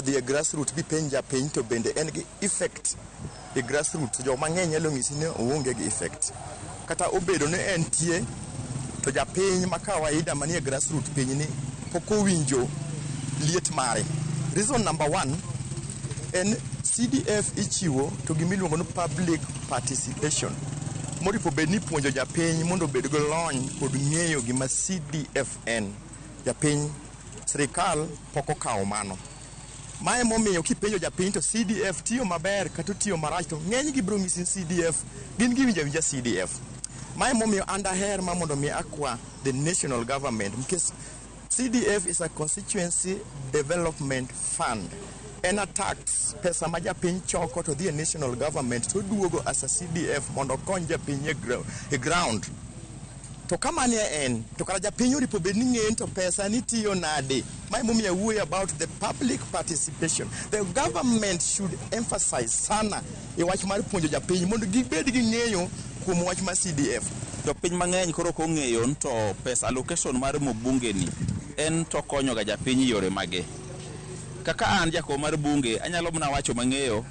dhi e grassroots bipenj japiny to bende en gi effect e grassroots, joma ng'eny nyalo nyisi ni oonge gi effect. Kata obedo ni entie, to japiny ma kawaida manie grassroots piny ni pok owinjo liet mare. Reason number one en CDF ichiwo to gimiluongo ni public participation. Moripo bed ni ipuonjo japiny mondo obed gi lony kod ng'eyo gima CDF en. Japiny, sirikal pok okawo mano. Mae momiyo kipenjo japiny to CDF tiyo maber kata otiyo marach, to ng'eny gi biro nyisi ni CDF gin giwinjo awinja CDF. Mae momiyo an daher ma mondo mi akwa the national government, nikech CDF is a constituency development fund. En a tax, pesa ma japiny choko to dhi e national government to duogo as a CDF mondo okony japiny e ground. To ka mano en, to kara japiny oripo bed ni ng'eyo ni to pesa ni tiyo nade. Mae momiyo awuoyo about the public participation. The government should emphasize sana e wach mar puonjo japiny mondo gibed gi ng'eyo kuom wach mar CDF. Jopiny mang'eny koro ok ong'eyo ni to pesa allocation mar mbunge ni en to konyo ga japiny e yore mage. Kaka an jakom mar bunge, anyalo mana wacho mang'eyo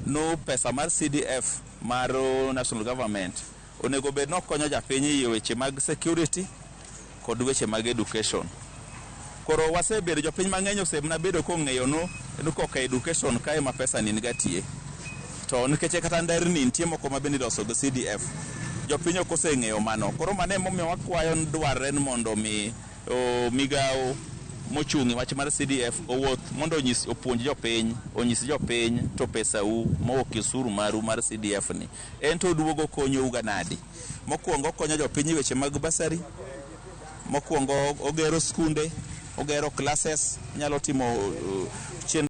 no pesa mar CDF mar national government onego bed ni okonyo japiny e weche mag security kod weche mag education. Koro wasebedo, jopiny mang'eny osemana bedo kong'eyo no ni koka education kae ma pesa ni niga tiye. To nikech kata nderni nitie moko ma bende iloso gi CDF, jopiny ok oseng'eyo mano. Koro mano emomiyo wakwayo ni dwarre ni mondo mi migawo mochung' e wach mar CDF owuoth mondo onyis, opuonj jopiny, onyis jopiny to pesau mowuok e osuru maru mar CDF ni en to oduogo konyou ga nadi. Mokwongo okonyo jopiny e weche mag bursary, mokwongo ogero skunde, ogero classes, onyalo timo